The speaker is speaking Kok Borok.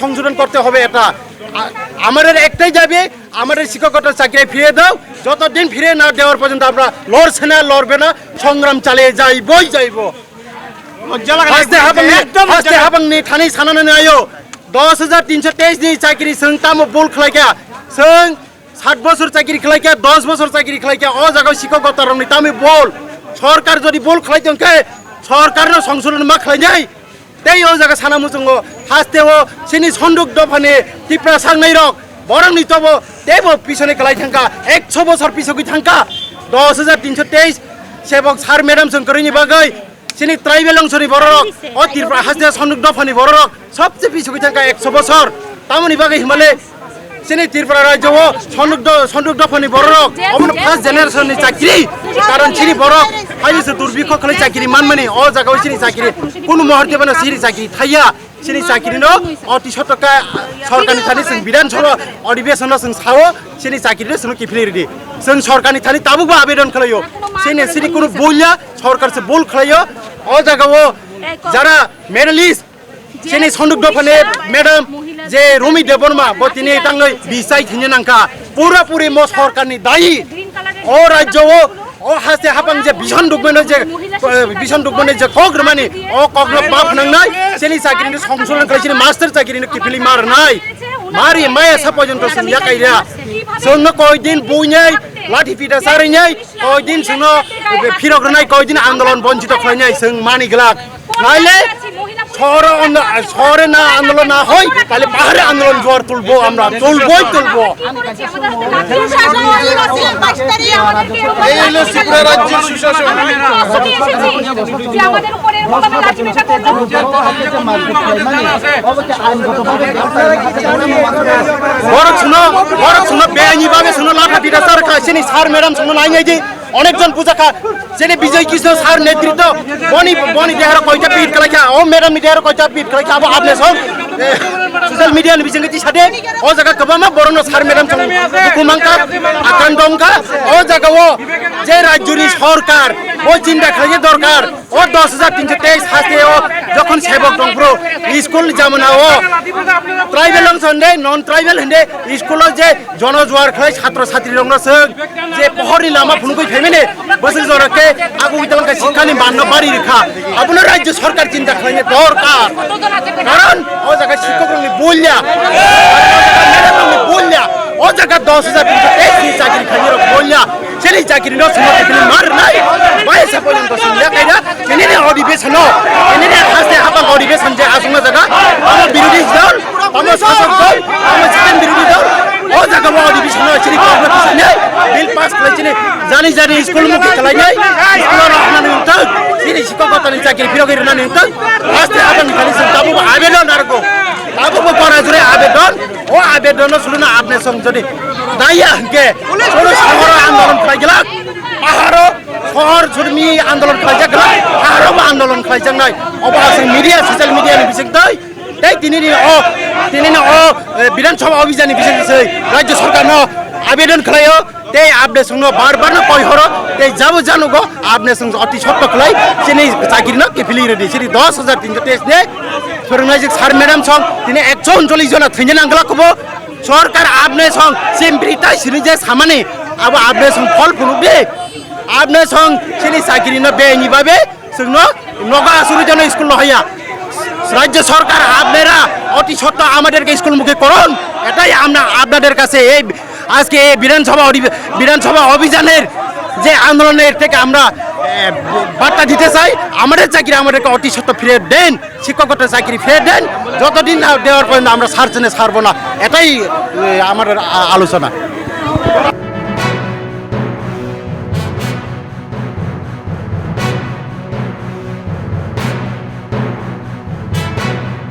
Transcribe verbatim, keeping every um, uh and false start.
সংশোধন করতে হবে এটা। আ-, আমাদের একটাই দাবি, আমাদের শিক্ষকতার চাকরি ফিরিয়ে দাও। যতদিন ফিরিয়ে না দেওয়ার পর্যন্ত আমরা লড়ছে না, লড়বে না, সংগ্রাম চালিয়ে যাইবই যাইব। Haste habangni, haste habangni thani sanani nayo. Dos hajar tinso teis ni chakiri chwng tamo bol khlaikha. Chwng sat bosor chakiri khlaikha, dos bosor chakiri khlaikha. O jaga sikok gotarokni tamo bol. Sorkar jodi bol khlai tongkhe, sorkarno songsodon ma khlainai. Tei o jaga sana muchungo haste o chini sonduk dophani Tipra sangnai rok borokni tobo teibo pisoni kwlai thangkha, ekso bosor pisogwi thangkha. Dos hajar tinso teis sebok sir madam chwng kwrwini bagwi chini tribal ongsoni bororok, o Tripura haste sonduk dophani bororok sobse pisogwi thangkha ekso bosor. Tamoni bagwi himale chini Tripura rajyo o sonduk do-, sonduk dophani bororok, obono first generation ni chakri, karon chini borok haini se durbikho khlai chakri manmani, o jaga o chini chakri kunu muhurte bana chini chakri thaiya. Chini chakri no oti sotoka sorkar ni thani chwng Bidhan Sabha odibeshon no chwng sao, chini chakri no chwng kiphilwi ridi. Chwng sorkar ni thani tabuk bo abedon khlaio. Chini, chini kunu bolya, sorkar se bol khlaio. O jaga o jara medalist, chini sonduk dophani madam je Rumi Debbarma, bo tini tangnoi bisai thini nangkha. Pura puri mo sorkar ni dayi. O rajyo o, o haste hapang je bison dukmano je, eh, bison dukmano je kok rwmani, o kok no ma phnangnai, chini chakri ni songsodon khlai, chini master chakri ni kiphilwi ma rwnai. Mari maya sa porjonto chwng yakai rya. Chwng no koi din buinai, lathi pita sarinai, koi din chwng no phirok rwnai, koi din andolon bonchito khlainai chwng mani glak. Naile sore, sore na andolon na hoi, tale bahare andolon juar tulbo, amra tulboi tulbo. এই হলো ত্রিপুরা রাজ্যের সুশাসন। Borok suno, borok suno beni babe suno latha pita sar kha, sini sir madam suno nai nai di. Onekjon puja kha, chini Bijoy Krishna sir netritto, boni, boni deharo koita pit khlai kha, o madam ni deharo koita pit khlai kha, abo apne song, eh, social media ni bising ti sade, o jaga kwbangma borok no sir madam song duku mang kha, akran dong kha, o jaga o je rajyo ni sorkar, o chinta khlai dorkar, o dos hajar tinso teis haste o jokhon sebok tong phuru, school jamana o, tribal ong sonde, non tribal hinde, school o je jono juar khlai satro satri rok no song, je pohor ni lama phunugwi phaimani, bwswk jora khe agwi talangka sikkha ni manno bari rikha. Abono rajyo sorkar chinta khlaina dorkar. Karon o jaga sikkok rokni bolya, madam rokni bolya, o jaga dos hajar tinso teis ni chakri khainai rok bolya. Chini chakri no sumo chakri mar nai. Bai sa porjonto sumya kaida. Chini ni odibeshon no, chini ni haste hapang odibeshon je asongma jaga, amo birodhi dol, amo sasok dol, amo sitan birodhi dol, o jaga o odibeshon no chini kok no tisai nai, bill pass khlai chini, jani jani school mukhi khlai nai, school no hwnani wngthang, chini sikok gotani chakri phirogwi rwnani wngthang, haste hapang ni thani chwng tabuk abedon narwgo, tabuk bo kora jure abedon, o abedon no suluno apne song jodi daya hwnkhe, suru sahoro andolon khlai glak, paharo, Sohor surmi andolon khlaijak glak, ahorobo andolon khlaijaknai. Obo aswk media, social media ni bising twi. Tei tini ni o, tini ni o, eh, Bidhan Sabha Abhijan ni bising twi rajyo sorkar no abedon khlaio. Tei apne songno bar bar no koi horo. Tei jabo janugo apne song oti sotto khlai. Chini chakri no kiphilwi rwdi. Chini dos hajar tinso teis ni phwrwngnaijak sir madam song. Tini ekso uncholish jona thwina nang glak kubo. Sorkar apne song simpri tai sini je samani. Abo apne song phol phunukdi. Apne song chini chakri no beni babe chwngno nogo asuri jano school no haya. রাজ্য সরকার আপনারা অতি সত্বর আমাদেরকে স্কুলমুখী করুন, এটাই আমরা আপনাদের কাছে এই আজকে এই বিধানসভা অধি-, বিধানসভা অভিযানের যে আন্দোলনের থেকে আমরা, এ, বার্তা দিতে চাই। আমাদের চাকরি আমাদেরকে অতি সত্বর ফিরে দেন, শিক্ষকত্বের চাকরি ফিরে দেন। যতদিন না দেওয়ার পর্যন্ত আমরা ছাড়ছে না, ছাড়বো না, এটাই, এ, আমাদের আ-, আলোচনা।